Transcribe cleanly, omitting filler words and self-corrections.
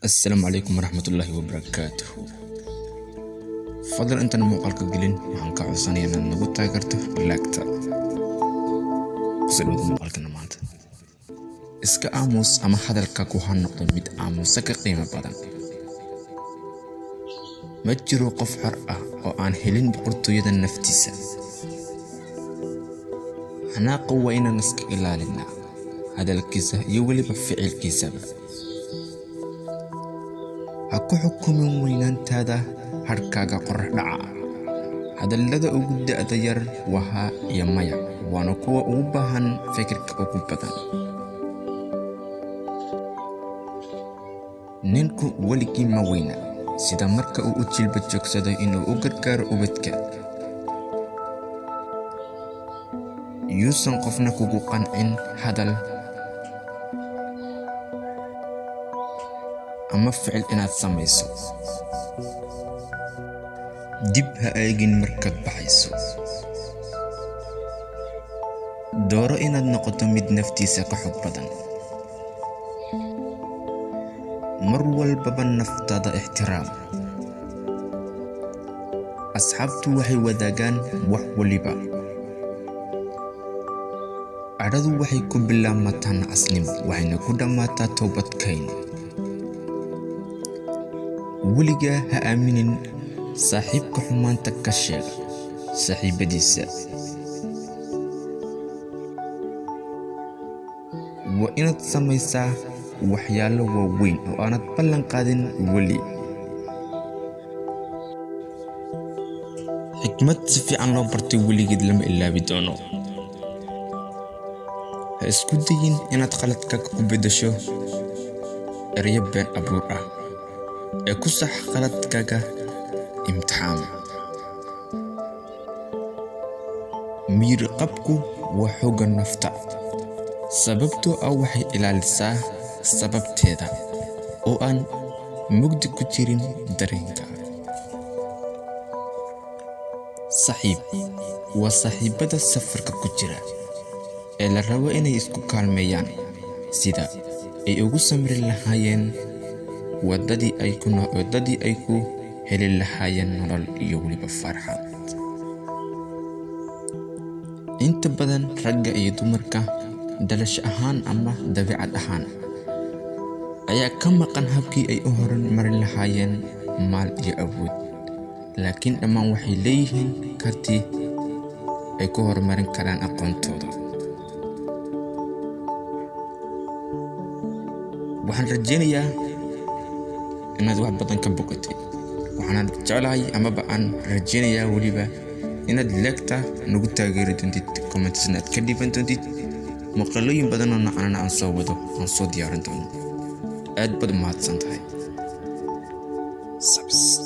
Assalaamu calaykum waraxmatullaahi wabarakaatuhu. Fadlan intaan muuqaalka gelin, waxaan ka codsanayaa inaad nagu taageerto like-ta. Kusoo dhawaada muuqaalkana maanta. Iska aamus ama hadalkaagu ha noqdo mid aamusa ka qiimo badan. Ma jiro qof xor ah oo aan helin boqortooyada naftiisa. Xanaaqa waa inaan iska ilaalinaa, hadalkiisa iyo weliba ficilkiisaba. Ha ku xukumin weynaantaada hadhkaaga qorrax dhaca. Hadallada ugu da'da yar waa haa iyo maya, waana kuwa ugu baahan fikirka ugu badan. Ninku weligii ma weyna sida marka uu u jilba joogsado inuu u gargaaro ubadka. Yuusan qofna kugu qancin hadal ama ficil inaad samayso. Dib ha eegin markaad baxayso. Dooro inaad noqoto mid naftiisa ka xog badan. Mar walbaba naftaada ixtiraam. Asxaabtu waxay wadaagaan wax waliba. Cadhadu waxay ku bilaabmataa nacasnimo, waxayna ku dhammaataa toobadkeyn. Weligaa ha aaminin saaxiibka xumaanta ka sheega saaxiibadiisa. Waa inaad samaysaa waxyaalo waaweyn oo aanad ballan qaadin weli. Xikmad si fiican loo bartay weligeed lama ilaabi doono. Ha isku dayin inaad khaladkaaga ku beddesho erayo been abuur ah ee ku sax khaladkaaga imtixaan. Miyir-qabku waa xoogga nafta, sababtoo ah waxay ilaalisaa sababteeda oo aan mugdi ku jirin dareenka. Saaxiib waa saaxiibada safarka ku jira ee la rabo inay isku kaalmeeyaan sida ay ugu samri lahaayeen waddadii ay ku heli lahaayeen nolol iyo weliba farxad. Inta badan ragga iyo dumarka dhalasho ahaan ama dabeecad ahaan ayaa ka maqan habkii ay u horumarin lahaayeen maal iyo awood, laakiin dhammaan waxay leeyihiin karti ay ku horumarin karaan aqoontooda. Waxaan rajeynayaa inaad wax badan ka bogatay. Waxaan jeclahay amaba aan rajeynayaa weliba inaad like-ta nagu taageeri doontid, comments-na aad ka dhiiban doontid, muuqaalooyin badan oo noocan aan soo wado, aan soo diyaarin doono. Aad baad u mahadsan tahay. Subscribe.